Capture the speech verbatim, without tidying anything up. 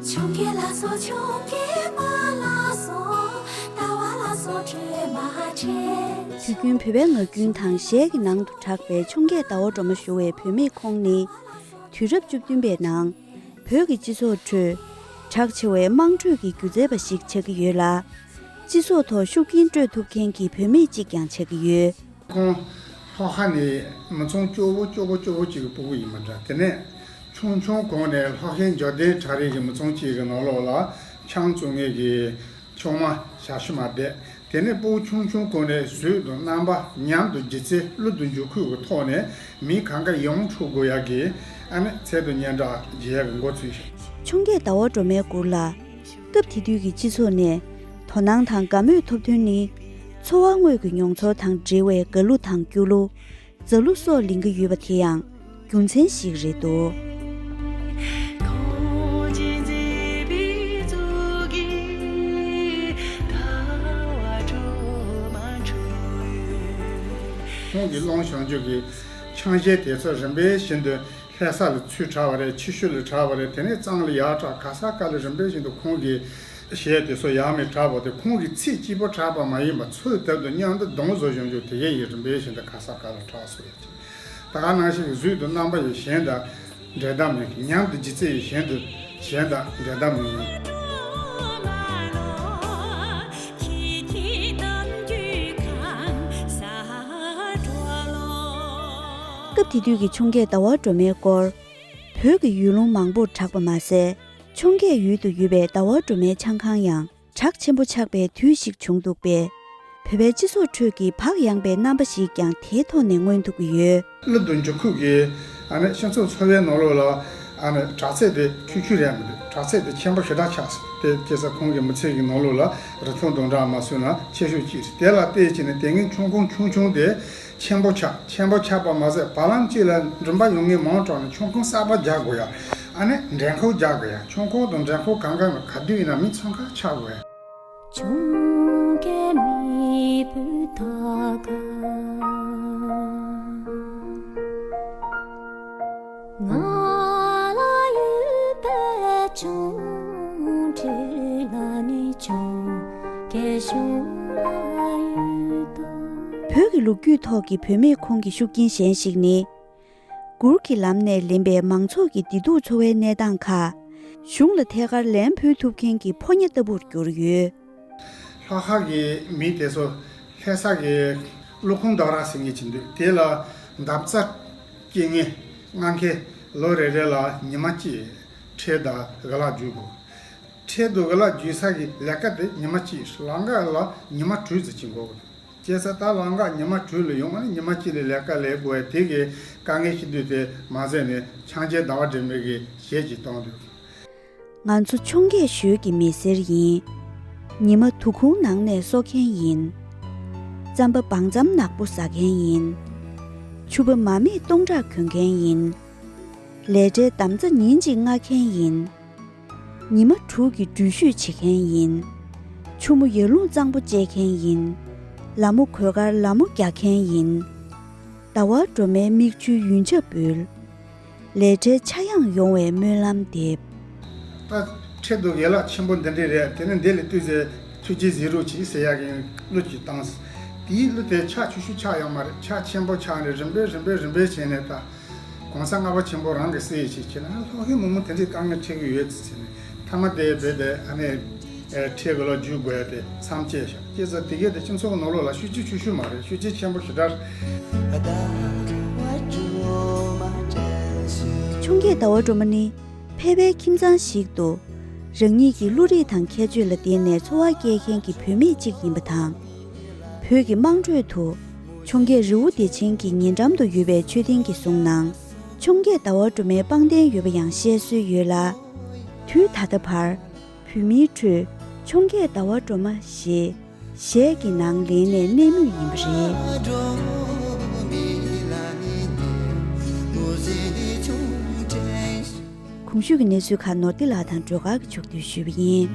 འཕྱོངས་རྒྱས་ལ་སོགས་འཕྱོངས་རྒྱས་མ་ལ་སོགས། ལྟ་བ་ལ་སོགས་འཕྲོས་མ་ཆད། དུས་རྒྱུན་བོད་པའི་ངག་རྒྱུན་དང་གཞས་ཀྱི་ནང་དུ་གྲགས་པའི་འཕྱོངས་རྒྱས་ཟླ་བ་སྒྲོལ་མ་ཞུ་བའི་བུད་མེད་ཁོང་ནི། དུས་རབས་བཅུ་བདུན་པའི་ནང་། བོད་ཀྱི་སྤྱི་ཚོགས་ཁྲོད། གྲགས་ཆེ་བའི་དམངས་ཁྲོད་ཀྱི་སྒྱུ་རྩལ་པ་ཞིག་ཆགས་ཀྱི་ཡོད་ལ། སྤྱི་ཚོགས་ཐོག་ཤུགས་རྐྱེན་སྤྲོད་ཐུབ་མཁན་གྱི་བུད་མེད་ཅིག་ཀྱང་ཆགས་ཀྱི་ཡོད། ཁོང་ལྷོ་ཁ་ནས་མི་ཚང་སྐྱོ་བོ་སྐྱོ་བོ་སྐྱོ་བོ་ཅིག་གི་སྤུ་གུ་ཡིན་པ་འདྲ། དེ་ནས་ཆུང་ཆུང་གོང་ནས་ལྷོ་ཁའི་འབྱོར་ལྡན་གྲལ་རིམ་གྱི་མི་ཚང་གཅིག་གི་ནང་ལོགས་ལ་ཆང་བཙོང་མཁན་གྱི་ཆུང་མ་ཞབས་ཕྱི་མ་བསྡད། དེ་ནས་སྤུ་གུ་ཆུང་ཆུང་གོང་ནས་གཟུགས་དང་རྣམ་པ་ཉམས་དང་ལྗིད་ཚད་ཀླུ་དང་འབྲུ་ཁུག་གི་ཐོག་ནས་མི་གང་ག་ཡོངས་འཁྲུག་དགོས་ཡག་གི་ཨ་ནི་ཚད་དང་སྙན་གྲགས་རྒྱས་ཡག་གི་འགོ་ཚུགས་ཤིང་། འཕྱོངས་རྒྱས་ཟླ་བ་སྒྲོལ་མའི་མགུར་ལ། སྐབས་དེ་དུས་ཀྱི་སྤྱི་ཚོགས་ནས་དོ་སྣང་དང་དགའ་མོས་ཐོབ་ཐུན་ནི། འཚོ་བ་དངོས་ཀྱི་མྱོང་ཚོར་དང་འབྲེལ་བའི་དགའ་གླུ་དང་སྐྱོ་གླུ། མཛའ་གླུ་སོགས་ལེན་གྱི་ཡོད་པ་དེ་ཡང་རྒྱུ་མཚན་ཞིག་རེད་འདུག། ཁོང་གིས་གླེང་བྱང་ཆུབ་ཀྱི་ཆང་གཞས་དེ་ཚོ་རིམ་པས་བཞིན་དུ། ལྷ་ས་ལ་ཚུར་གྲགས་པ་རེད། ཆུ་ཤུར་ལ་གྲགས་པ་རེད། དེ་ནས་གཙང་ལ་ཡར་གྲགས། ག་ས་ག་ལ་རིམ་པས་བཞིན་དུ་ཁོང་གི་གཞས་དེ་ཚོ་ཡར་མར་གྲགས་པ་དེ། ཁོང་གི་ཚིག་གཅིག་པོ་གྲགས་པ་མ་ཡིན་པར་ཚུལ་དེབ་དང་མཉམ་དུ་གདངས་བཟོ་བྱུང་བྱུང་དེ་གས་ཡིན། རིམ་པས་བཞིན་དུ་ག་ས་ག་ལ་གྲགས་སོང་ཡོད་ཅིང་། ད་ག་ནང་བཞིན་གཟུགས་དང་རྣམ་པ་ཡི་གཞན་དང་འགྲན་ཟླ་མེད། ཉམས་དང་ལྗིད་ཚད་ཡི་གཞན་དུ་གཞན་དང་འགྲན་ཟླ་མེད། སྐབས་དེ་དུས་ཀྱི་འཕྱོངས་རྒྱས་ཟླ་བ་སྒྲོལ་མའི་སྐོར། བོད་ཀྱི་ཡུལ་ལུང་མང་པོར་གྲགས་པ་མ་ཟད། འཕྱོངས་རྒྱས་ཡུལ་དུ་ཡོད་པའི་ཟླ་བ་སྒྲོལ་མའི་ཆང་ཁང་ཡང་གྲགས་ཆེན་པོ་ཆགས་པའི་དུས་ཤིག་བྱུང་འདུག་པས། བོད་པའི་སྤྱི་ཚོགས་ཁྲོད་ཀྱི་བག་ཡངས་པའི་རྣམ་པ་ཞིག་ཀྱང་དེའི་ཐོག་ནས་མངོན་ཐུབ་ཀྱི་ཡོད། ཀླུ་དང་འབྲུ་ཁུག་གིས་ཨ་ནི་སྤྱི་ཚོགས་འཚོ་བའི་ནང་ལོགས་ལ་ཨ་ནི་དྲག་ཚད་དེ་ཆུང་ཆུང་རེད་མི་འདུག། དྲག་ཚད་དེ་ཆེན་པོ་ཞེ་དྲག་ཆགས་སོང་། དེ་སྐྱེས་ས་ཁོང་གི་མི་ཚེ་གི་ནང་ལོགས་ལ་རིན་ཐང་དང་སྦྲགས་མ་སོན་ན་ཆེ་ཤོས་གཅིག་རེད། དེ་ལ་བལྟས་བྱས་ནས་དེ་སྔའི་ཆང་ཁང་ཆུང་ཆུང་དེ། ཆེན་པོ་ཆགས། ཆེན་པོ་ཆགས་པ་མ་ཟད་བར་ལམ་གཅིག་ལ་མགྲོན་པོ་ཡོང་མཁན་མང་དྲགས་ནས་ཆང་ཁང་གསར་པ་རྒྱག་དགོས་ཡ། ཨ་ནི་འགྲན་ཁུར་རྒྱག་དགོས་ཡ། ཆང་ཁང་དང་འགྲན་ཁུར་གང་ག་ནང་ག་དུས་ཡིན་ན་མི་ཚང་ཁ་ཆགས་དགོས་ཡ། འཕྱོངས་རྒྱས་མེས་པོའི་ཐོག་ཁ། ང་ལ་ཡོད་པའི་ཆང་ཁྲིད་ལ་ནི་འཕྱོངས་རྒྱས་གཞུང་ལ་ཡོད་དོ། བོད་ཀྱི་ལོ་རྒྱུས་ཐོག་གི་བུད་མེད་ཁོང་གི་ཤུགས་རྐྱེན་གཞན་ཞིག་ནི། མགུར་གྱི་ལམ་ནས་ལེན་པའི་མང་ཚོགས་ཀྱི་བདེ་སྡུག་འཚོ་བའི་གནས་སྟངས་ཁག་གཞུང་ལ་ཐད་ཀར་ལན་ཕུལ་ཐུབ་མཁན་གྱི་ཕོ་ཉ་ལྟ་བུར་གྱུར་ཡོད། ལྷོ་ཁ་གི་མི་དེ་ཚོ་ལྷ་ས་གི་ཀླུ་ཁུང་རྡོ་ར་ཟེར་མཁན་ཅིག་འདུག། དེ་ལ་འདབ་རྩ་སྐྱེ་མཁན་ལྔ་མཁན་ལོ་རེ་རེ་ལ་ཉི་མ་གཅིག་ཁྲལ་དང་རྒན་ལགས་བརྒྱུད་དགོས། ཁྲལ་དང་རྒན་ལགས་བརྒྱུད་ས་གི་ལས་ཀ་དེ་ཉི་མ་གཅིག་ལམ་ཁ་ལ་ཉི་མ་དྲུག་ཙམ་ཕྱིན་དགོས། བྱས་ཙང་ད་ལམ་ཁ་ཉི་མ་དྲུག་ལ་ཡོང་བ་ནི་ཉི་མ་གཅིག་ལ་ལས་ཀ་ལས་དགོས་པས། དེ་གི་དཀའ་ངལ་ཤི་དུས་དེ་མ་ཟད་ནས་འཕྱོངས་རྒྱས་ཟླ་བ་སྒྲོལ་མའི་གི་གཞས་ཅིག་གཏོང་འདུག། ང་ཚོ་འཕྱོངས་རྒྱས་ཞོལ་གྱི་མི་སེར་ཡིན། ཉི་མ་དུ་ཁུང་ནང་ནས་གསོ་མཁན་ཡིན། རྩམ་པ་བང་རྩམ་ནག་པོ་ཟ་མཁན་ཡིན། ཕྱུ་པ་མ་རྨོས་སྟོང་ཕྲག་གྱོན་མཁན་ཡིན། ལས་གྲྭའི་འདམ་རྩྭ་ཉིན་གཅིག་བརྔ་མཁན་ཡིན། ཉི་མ་དྲུག་གི་འགྲུལ་བཞུད་བྱེད་མཁན་ཡིན། ཆུ་མོ་ཡར་ཀླུང་གཙང་པོ་བཅད་མཁན་ཡིན། ལ་མོ་གོས་དཀར་ལ་མོ་རྒྱག་མཁན་ཡིན། ཟླ་བ་སྒྲོལ་མའི་མིག་ཆུའི་ཡོན་ཆབ་འབུལ། ལས་གྲྭའི་ཆག་ཡང་ཡོང་བའི་སྨོན་ལམ་འདེབས། ད་ཁྲལ་དང་རྒན་ལགས་ཆེན་པོ་འདི་འདྲས་རེད། དེ་ནི་འདི་ལས་བཏུས་ཚེ་ཐུགས་རྗེ་གཟིགས་རོགས་གྱིས་ཟེར་ཡག་གི་གླུ་ཅིག་བཏང་། དེའི་གླུ་དེ་ཆག་ཆུང་ཆུང་ཆག་ཡོད་མ་རེད། ཆག་ཆེན་པོ་ཆག་ནས་རིམ་པས་རིམ་པས་རིམ་པས་བྱས་ནས་ད། གོང་ས་ལྔ་པ་ཆེན་པོ་རང་གི་སྲས་ཡིད་ཆེས་བྱས་ན་ལྷོ་ཁའི་མི་མང་དེ་འདྲའི་དཀའ་ངལ་འཕྲད་ཀྱི་ཡོད་ཟེར་ནས་མཐའ་མ་དེ་རྦད་དེ་ཨ་ནི་ཁྲལ་གྱི་ལོ་བརྒྱུད་དགོས་ཡ་དེ་མཚམས་བཅད་བཞག། བྱས་ཙང་དེ་གས་དེ་སྤྱི་ཚོགས་ནང་ལོགས་ལ་ཤུགས་རྐྱེན་ཆེ་ཤོས་མ་རེད། ཤུགས་རྐྱེན་ཆེན་པོ་ཞེ་དྲག་རེད། འཕྱོངས་རྒྱས་ཟླ་བ་སྒྲོལ་མ་ནི་ཕལ་པའི་ཁྱིམ་ཚང་ཞིག་ཏུ་རང་ཉིད་ཀྱི་བློ་རིག་དང་ཁྱད་ཆོས་ལ་བརྟེན་ནས་འཚོ་བ་སྐྱེལ་མཁན་གྱི་བུད་མེད་ཅིག་ཡིན་པ་དང་། བོད་ཀྱི་དམངས་ཁྲོད་དུ་འཕྱོངས་རྒྱས་རི་བོ་བདེ་ཆེན་གྱི་ཉེ་འགྲམ་དུ་ཡོད་པའི་མཆོད་རྟེན་གྱི་གཟུངས་ནང་འཕྱོངས་རྒྱས་ཟླ་བ་སྒྲོལ་མའི་པང་གདན་ཡོད་པ་ཡང་བཤད་སྲོལ་ཡོད་ལ། དུས་ད་ལྟ་བར་བོད་མིའི་ཁྲོད་འཕྱོངས་རྒྱས་ཟླ་བ་སྒྲོལ་མ་ཞེས་གཞས་ཀྱི་ནང་ལེན་ནས་གནས་མུས་ཡིན་པ་རེད། གོང་ཞུས་ཀྱི་གནས་ཚུལ་ཁག་ནོར་བདེ་ལགས་དང་སྒྲོལ་དཀར་གྱིས་ཕྱོགས་བསྡུས་ཞུས་པ་ཡིན།